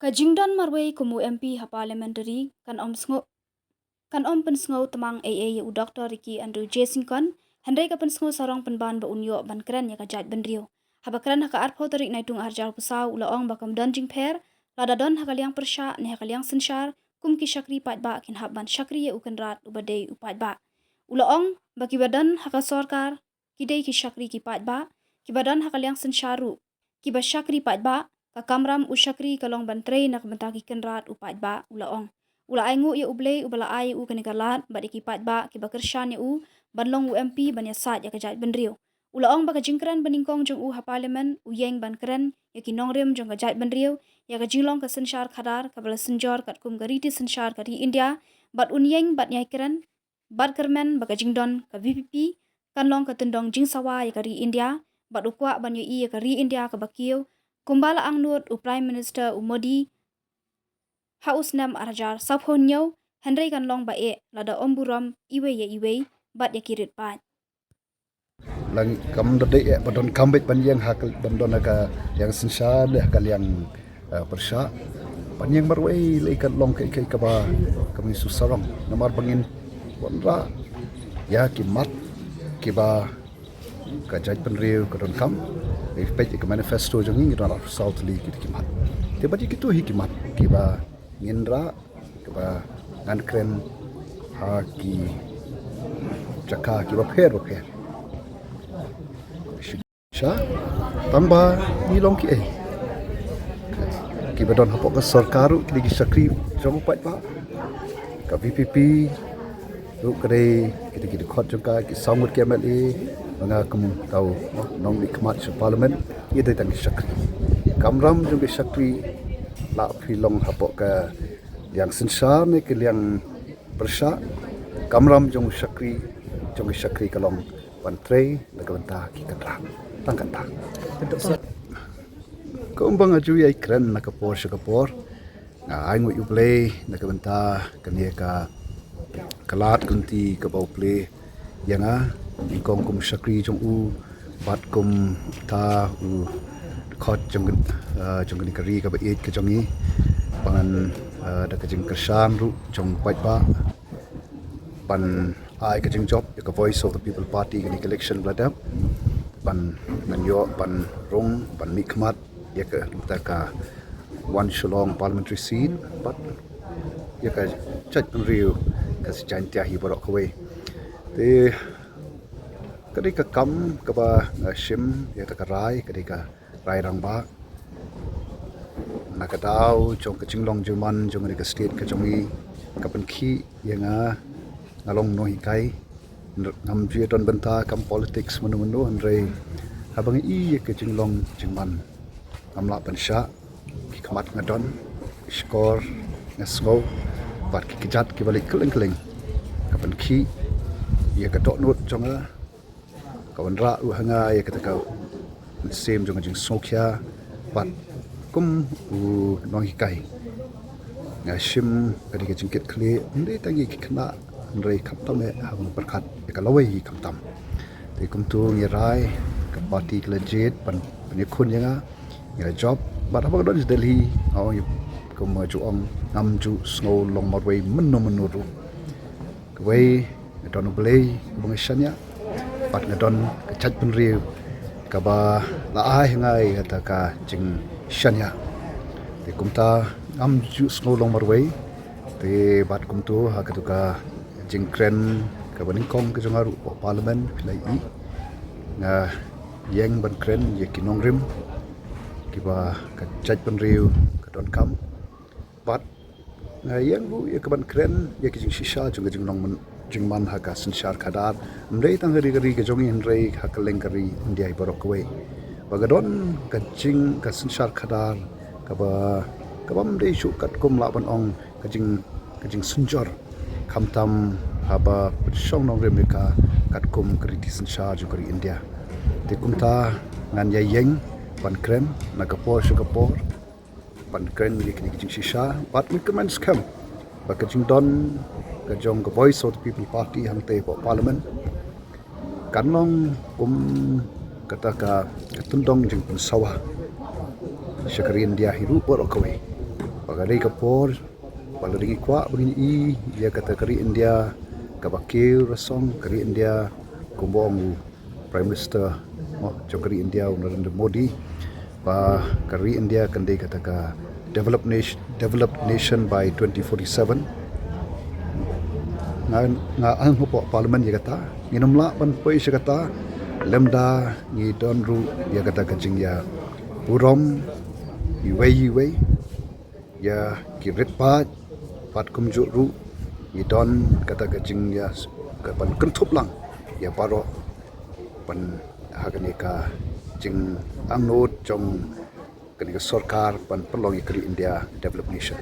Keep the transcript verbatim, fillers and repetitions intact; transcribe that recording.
Ka jingdon marwei kum u M P ha Parliamentary kan ym sngew kan ym pynsngew tmang ei ei ïa u Doctor Ricky Andrew J Syngkon, hynrei ka pynsngew sarong pynban ba un ïoh ban kren ïa ka jaitbynriew. Haba kren ha ka arphew tarik Naitung arhajar arphew saw, u la ong ba kam don jingpher lada don ha ka liang pyrshah ne ha ka liang synshar, kum ki shakri paidbah kin hap ban shakri ïa u Kynrad uba dei u paidbah. U la ong ba kiba don ha ka sorkar ki dei ki shakri ki paidbah, kiba don ha ka liang synshar ruh kiba shakri paidbah. Ka kamram u shakri ka long ban trei na ka bynta ki kynrad u paidbah, u la ong. U la ainguh ïa U Blei uba la ai ïa u kane ka lad bad ïa ki paidbah kiba kyrshan ïa u ban long u M P ban ïasaid ïa ka jaitbynriew. U la ong ba ka jingkren banyngkong jong u ha Parliament u ïeng ban kren ïa ki nongrim jong ka jaitbynriew, ïa ka jinglong ka synshar khadar kaba la synjor katkum ka riti synshar ka ri India, bad un ïeng ban ïai kren bad kyrmen ba ka jingdon ka V P P kan long ka tyndong jingsawa ïa ka ri India, bad u kwah ban ïohi ïa ka ri India kaba kiew kumba la angnud u Prime Minister u Modi ha u snem arhajar saphew hynñiew, hynrei kan long ba eh lada ym burom iwei ïa iwei bad ïa ki rit paid. Lang kam da dei eh ba don kam beit ban ïeng ha ka, ban don ha ka liang synshar ne ha ka liang, eh, pyrshah. Ban ïeng marwei lei kan long kaei kaei kaba kam ngi shu sarong. Namar ba ngin wanrah ïa ki mat kiba ka jaitbynriew ka donkam. Ngi peit ïa ka manifesto jong ngi, ngi don arphew saw tylli ki, ki mat. Te bad ïa kito hi ki mat kiba ngin rah, kiba ngan kren ha ki jaka kiba pher ba pher. Sha tang ba ngi long kiei, kiba don hapoh ka sorkar ruh ki dei ki shakri jong u paidbah. Ka V P P ruh ka dei ki dei ki dkhot jong ka, ki saw ngut ki M L A, ba nga kum tau nongmihkhmat sha Parliament, ngi dei tang ki shakri. Kamram jong ki shakri la phi long hapoh ka liang synshar ne ka liang pyrshah. Kamram jong u shakri, jong ki shakri ka long ban trei na ka bynta ki kynrad. Tang kata. Kumba nga ju ïai kren na ka por sha ka por, nga ainguh ïa U Blei na ka bynta kane ka, ka lad ka lynti kaba U Blei ïa nga, nyngkong kum u shakri jong u bad kumta u dkhot jong, eh, jong kane ka ri kaba ïeit ka jong ngi, ban, eh, da ka jingkyrshan ruh jong u paidbah ban ai ka jingjop ïa ka Voice of the People Party kane ka election ba la dep, ban, ban ïoh ban rung ban mihkhmat ïa ka, kata ka One Shillong Parliamentary Seat bad ïa ka jaitbynriew ka Jaintia hi baroh kawei. Te ka dei ka kam kaba nga shim ïa kata ka rai, ka dei ka rai rangbah. Na ka daw jong ka jinglong jingman jong kane ka state ka jong ngi, ka pynkhih ïa nga, nga long nonghikai. Ngam ju ïadon bynta kam politics mano mano, hynrei haba nga i ïa ka jinglong jingman, ngam lah ban shah. Ki khmat nga don, ki shkor nga sngew, bad ki kjat kiba leit kylleng kylleng, ka pynkhih ïa ka dohnud jong nga, ka wanrah ruh ha nga ïa kata ka mynsiem jong ka jingsngewkhia. Bad kum u nonghikai, nga shim ka dei ka jingkitkhlieh, ym dei tang ïa ki khynnah hynrei khamtam eh ha ban pyrkhat ïa ka lawei hi khamtam. Te kumto ngi rai, ka party ka la jied ban pynïakhun ïa nga, ngi la jop. Bad haba nga don sha Delhi, nga ong ïa, kumba nga ju ong, ngam ju sngew long marwei mynno mynno ruh. Kawei, nga don U Blei uba nga shaniah, bad nga don ka jaitbynriew kaba la ai ha nga ïa kata ka jingshaniah. Te kumta ngam ju sngew long marwei. Te bad kumto ha katu ka jingkren kaba nyngkong ka jong nga ruh hapoh Parliament, phi la ïohi, nga ïeng ban kren ïa ki nongrim kiba ka jaitbynriew ka donkam. Bad nga ïeng ruh ïa ka ban kren ïa ka jingshisha jong ka jinglong man-, jingman ha ka synshar khadar. Ym dei tang ha ri ka ri ka jong ngi hynrei ha kylleng ka ri India hi baroh kawei. Ba ka don ka jing, ka synshar khadar kaba, kaba ym dei shuh katkum lah ban ong ka jing, ka jingsynjor, khamtam haba pynshong nongrim ïa ka katkum ka riti synshar jong ka ri India. Te kumta ngan ïa ïeng ban kren na ka por sha ka por, ban kren ïa kine ki jingshisha, bad ngi kyrmen skhem ba ka jingdon ka jong ka Voice of the People Party hangtei hapoh Parliament kan long kum kata ka, ka tyndong jingpynsawa sha ka ri India hi ruh baroh kawei. Ba ka dei ka por ba la dei ngi kwah ba ngin i ïa kata ka ri India kaba kiew rasong, ka ri India kumba ong u Prime Minister, mo, jong ka ri India, u Narendra Modi, ba ka ri India kan dei kata ka developed nation, developed nation by twenty forty-seven. Nga, nga ong hapoh Parliament ïa kata, ngin ym lah ban poi sha kata lymda ngi don ruh ïa kata ka jingïaburom iwei iwei, ïa ki rit paid, bad kumjuh ruh ngi don kata ka jingïa, ka ban kynthup lang ïa baroh ban ha kane ka jingangnud jong kane ka sorkar ban pynlong ïa ka ri India developed nation.